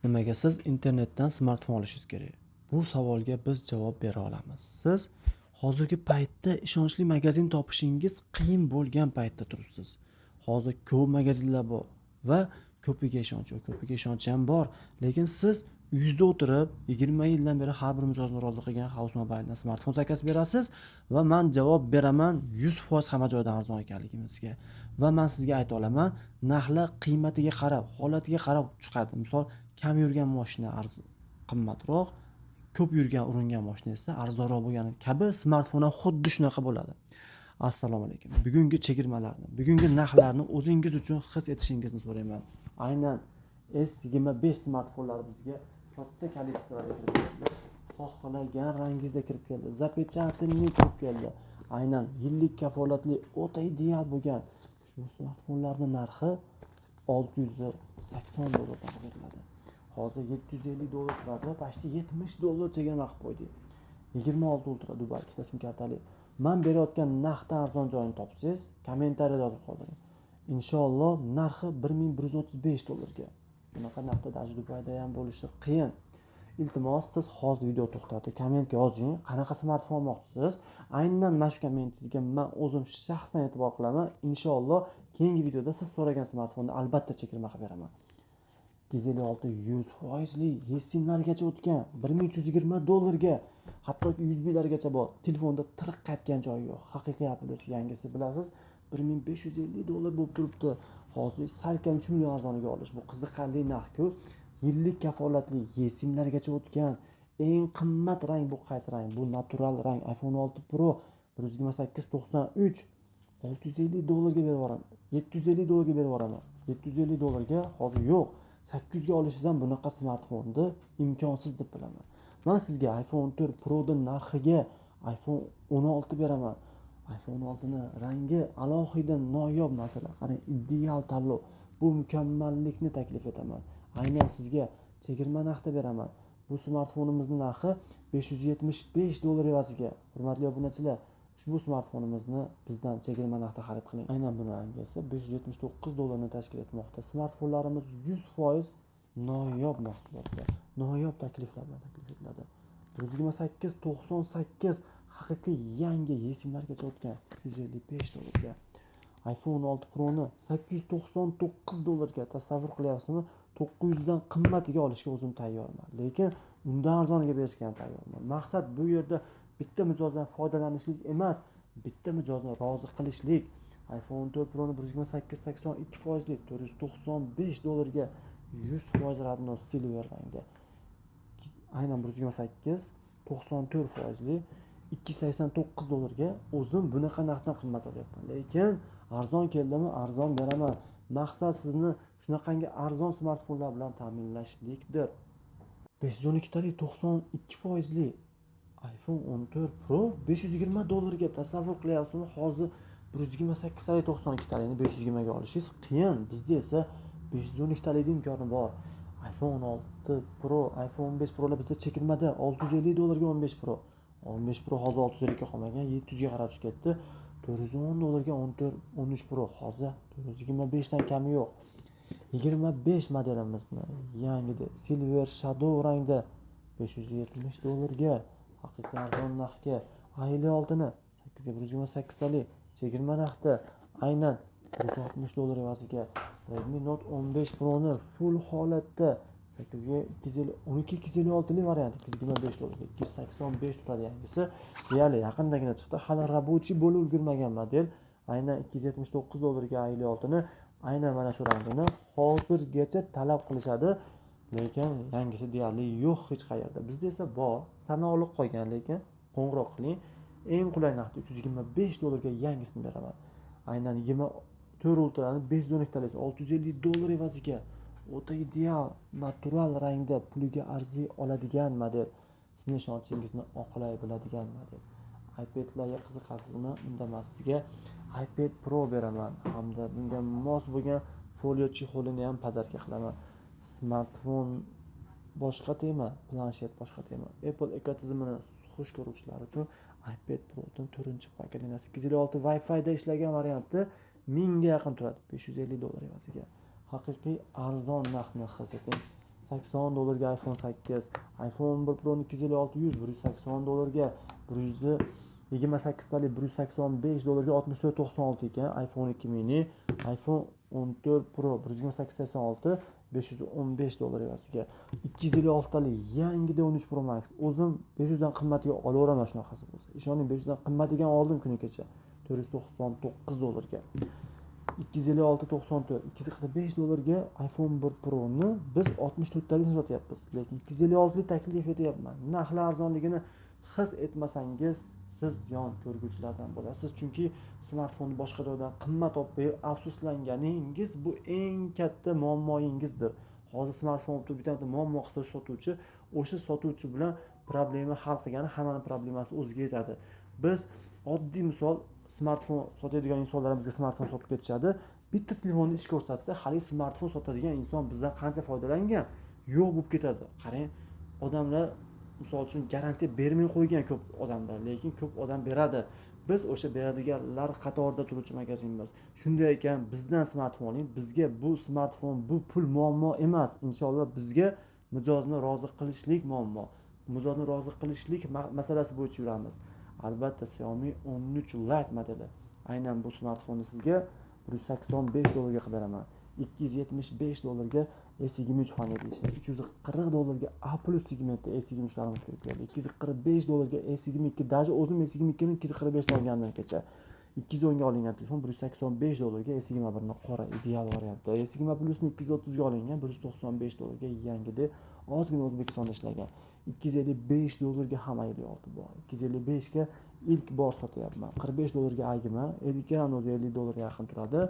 Nimaga siz internetdan smartfon olishingiz kerak? Bu savolga biz javob bera olamiz. Siz hozirgi paytda ishonchli magazin topishingiz qiyin bo'lgan paytda turibsiz. Hozir ko'p magazinlar bor va ko'piga ishonch yo'q, ko'piga ishonch ham bor. Lekin siz uyingizda o'tirib 20 yildan beri har bir mijozni rozi qilgan House Mobile'dan smartfon zakaz berasiz va man javob beraman, 100% hamma joydan arzon ekanligimizga. Va man sizga ayta olaman, narxlar qiymatiga qarab, holatiga qarab chiqadi. Misol, kam yurgan moshina qimmatroq, ko'p yurgan, uringan moshina esa arzonroq bo'lgani kabi smartfon ham xuddi shunaqa bo'ladi. Assalomu alaykum. Bugungi chegirmalarni, bugungi narxlarni o'zingiz uchun his etishingizni so'rayman. Aynan S25 smartfonlari bizga katta количество da kirib keldi. Xohlagan rangingizda kirib keldi. Запечатанный kirib keldi. Aynan yillik kafolatli, o'ta ideal bo'lgan ushbu smartfonlarni narxi 680 dollardan beriladi. Hozir 750 dollar turadi, почти 70 dollar chegirma qilib qo'ydik. 26 Ultra Dubay, ikkita sim kartali. Man berayotgan narxdan arzon joyini topsangiz, kommentariyada yozib qoldiring. Inshaalloh, narxi 1135 dollarga. Bunaqa narxda даже Dubayda ham bo'lishi qiyin. Iltimos, siz hozir video to'xtatib, kommentga yozing, qanaqa smartfon olmoqchisiz? Aynan mana shu kommentingizga man o'zim shaxsan e'tibor qilaman. Inshaalloh, keyingi videoda siz so'ragan smartfonni albatta chegirma qilib beraman. 256 100 foizli, eSIMlargacha o'tgan, 1320 dollarga, hattoki USBlargacha bor. Telefonda tirik qaytgan joyi yo'q. Haqiqiy Apple yangisi, bilasiz, 1550 dollar bo'lib turibdi. Hozir salkam 3 million arzoniga olish bu qiziqarli narx-ku. Yillik kafolatli, eSIMlargacha o'tgan, eng qimmat rang. Bu qaysi rang? Bu natural rang. iPhone 6 Pro 128 93, 650 dollarga berib yuboraman. 750 dollarga berib yuboraman. 750 dollarga hozir yo'q. 800 ga olishingiz ham bunaqa smartfonni imkonsiz deb bilaman. Man sizga iPhone 4 Pro'ni narxiga iPhone 16 beraman. iPhone 16 ni rangi alohida noyob masala. Qarang, ideal tanlov. Bu mukammallikni taklif etaman. Aynan sizga chegirma narxda beraman. Bu smartfonimizni narxi 575 dollar evaziga. Hurmatli obunachilar, ushbu smartfonimizni bizdan chegirma narxda xarid qiling. Aynan buni rangi esa 579 dollarni tashkil etmoqda. Smartfonlarimiz 100% noyob mahsulotlar, noyob takliflar bilan taklif etiladi. 128 98, haqiqiy yangi, eSIMlargacha o'tgan, 355 dollarga. iPhone 6 Pro'ni 899 dollarga, tasavvur qilyapsizmi? 900 dan qimmatiga olishga o'zim tayyorman. Lekin undan arzoniga berishga ham tayyorman. Maqsad bu yerda bitta mijozdan foydalanishlik emas, bitta mijozni rozi qilishlik. iPhone 4 Pro'ni 128 82 foizli, 495 dollarga, 100% родной, silver rangda. Aynan 128 94 foizli, 289 dollarga. O'zim bunaqa narxdan qimmat olyapman. Lekin arzon keldimi, arzon beraman. Maqsad sizni shunaqangi arzon smartfonlar bilan ta'minlashlikdir. 512 talik 92 foizli iPhone 14 Pro 520 dollarga, tasavvur qilyapsizmi? Hozir 128 talik 92 talikni 520 ga olishingiz qiyin. Bizda esa 512 talikni imkoni bor. iPhone 16 Pro, iPhone 15 Pro'lar bizda chegirmada, 650 dollarga 15 Pro. 15 Pro hozir 650 ga qolmagan, 700 ga qarab tushib ketdi. 410 dollarga 14, 13 Pro hozir 425 dan kami yo'q. 25 modelimizni yangida Silver Shadow rangda 570 dollarga, haqiqiy arzon narxga. A56 ni 8 ga 128 talik chegirma narxda, aynan 160 dollar evaziga. Redmi Note 15 Pro'ni full holatda 8 ga 250, 12 256 lik variant 225 dollarga, 285 turadi yangisi. Deyarli yaqindagina chiqdi. Hali рабочий bo'lib ulgurmagan model. Aynan 279 dollarga A56 ni, aynan mana shu rangini hozirgacha talab qilishadi. Lekin yangisi deyarli yo'q hech qayerda. Bizda esa bor, sanoqli qolgan, lekin qo'ng'iroq qiling. Eng qulay narxda 325 dollarga yangisini beraman. Aynan 24 Ultrani 512 talasi 650 dollar evaziga, o'ta ideal natural rangda, puliga arziy oladigan model. Sizni ishonchingizni oqlay biladigan model. iPadlarga qiziqasizmi? Unda man sizga iPad Pro beraman hamda bunga mos bo'lgan folio чехол ini ham подарка qilaman. Smartfon boshqa tema, planshet boshqa tema. Apple ekotizimini xush ko'ruvchilar uchun iPad Pro'ning to'rtinchi поколения si 256 Wi-Fi'da ishlagan varianti 1000 ga yaqin turadi, 550 dollar evaziga. Haqiqiy arzon narxni his eting. 80 dollarga iPhone 8, iPhone 11 Pro 256 100, 180 dollarga, 128 talik 185 dollarga, 64,96 ekan iPhone 2 mini, iPhone 14 Pro 128 86, 515 dollar evaziga. 256 talik yangida 13 Pro Max, o'zim 500 dan qimmatiga olaveraman shunaqasi bo'lsa. Ishoning, 500 dan qimmatiga ham oldim kuni kecha, 499 dollarga. 256 94, 245 dollarga iPhone 1 Proni biz 64 talik sotyapmiz, lekin 256 lik taklif etyapman. Narxlar arzonligini his etmasangiz, siz ziyon ko'rguvchilardan bo'lasiz, chunki smartfonni boshqa joydan qimmat olib berib afsuslanganingiz bu eng katta muammoyingizdir. Hozir smartfon olib turib bitta muammo qilsa sotuvchi, o'sha sotuvchi bilan problema hal qilgani hammani problemasi o'ziga yetadi. Biz oddiy misol, smartfon sotadigan insonlar bizga smartfon sotib ketishadi. Bitta telefonni ish ko'rsatsa, haligi smartfon sotadigan inson bizdan qancha foydalangan, yo'q bo'lib ketadi. Qarang, odamlar misol uchun garantiya bermay qo'ygan ko'p odamlar, lekin ko'p odam beradi. Biz o'sha beradiganlar qatorida turuvchi magazinmiz. Shunday ekan, bizdan smartfon oling. Bizga bu smartfon, bu pul muammo emas, inshaalloh. Bizga mijozni rozi qilishlik muammo, mijozni rozi qilishlik masalasi bo'yicha yuramiz albatta. Xiaomi 13 Lite modeli, aynan bu smartfonni sizga 185 dollarga qilib beraman. 275 dollarga S23 Fan Edition, 340 dollarga A plus segmentda S23larimiz kirib keldi, 245 dollarga S22. Даже o'zim S22ni 245 dan olgandim kecha. 210ga olingan telefon 185 dollarga, S21ni qora ideal variantda, S20 plusni 230ga olingan, 195 dollarga yangida, ozgina O'zbekistonda ishlagan. 255 dollarga ham A56 bor, 255ga ilk bor sotyapman. 45 dollarga A20, ikkalani o'zi 50 dollarga yaqin turadi.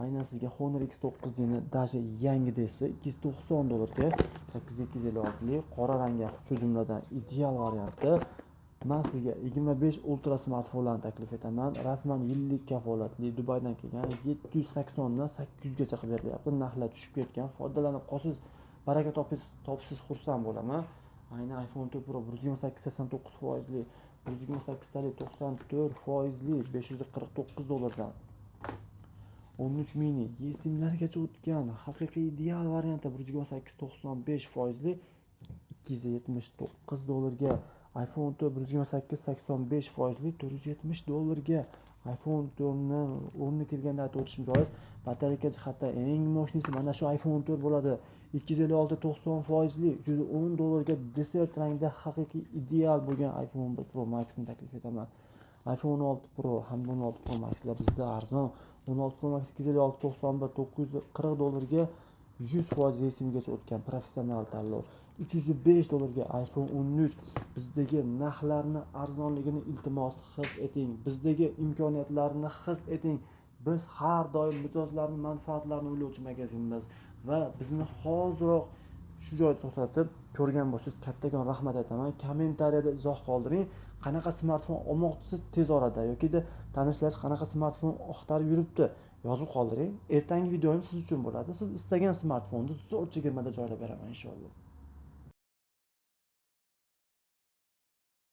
Aynan sizga Honor X9 ni, даже yangi desa, 290 dollarga, 8256lik qora rangga, shu jumladan ideal variantda. Man sizga 25 Ultra smartfonlarni taklif etaman, rasman yillik kafolatli, Dubaydan kelgan, 780dan 800gacha qilib berilyapti. Narxlar tushib ketgan, foydalanib qolsangiz, baraka topsiz, xursand bo'laman. Aynan iPhone 4 Pro 128 89 foizli, 128talik 94 foizli, 549 dollardan. 13 mini eSIMlargacha o'tgan haqiqiy ideal varianti 128 95 foizli, 279 dollarga. iPhone 4 128 85 foizli, 470 dollarga. iPhone 4ni o'rni kelganda aytib o'tishim joiz, батарейка jihatdan eng мощный si mana shu iPhone 4 bo'ladi. 256 90 foizli, 310 dollarga desert rangda haqiqiy ideal bo'lgan iPhone 11 Pro Maxni taklif etaman. iPhone 16 Pro hamda 16 Pro Maxlar bizda arzon. 16 Pro Max 256 91, 940 dollarga, 100% eSIMgacha o'tgan professional tanlov. 305 dollarga iPhone 13. Bizdagi narxlarni arzonligini iltimos his eting, bizdagi imkoniyatlarni his eting. Biz har doim mijozlarni manfaatlarini o'ylovchi magazinmiz va bizni hoziroq shu joyda to'xtatib ko'rgan bo'lsangiz, kattakon rahmat aytaman. Kommentariyada izoh qoldiring, qanaqa smartfon olmoqchisiz tez orada yokida tanishlaringiz qanaqa smartfon axtarib yuribdi, yozib qoldiring. Ertangi videoyim siz uchun bo'ladi, siz istagan smartfonni zo'r chegirmada joylab beraman, inshaalloh.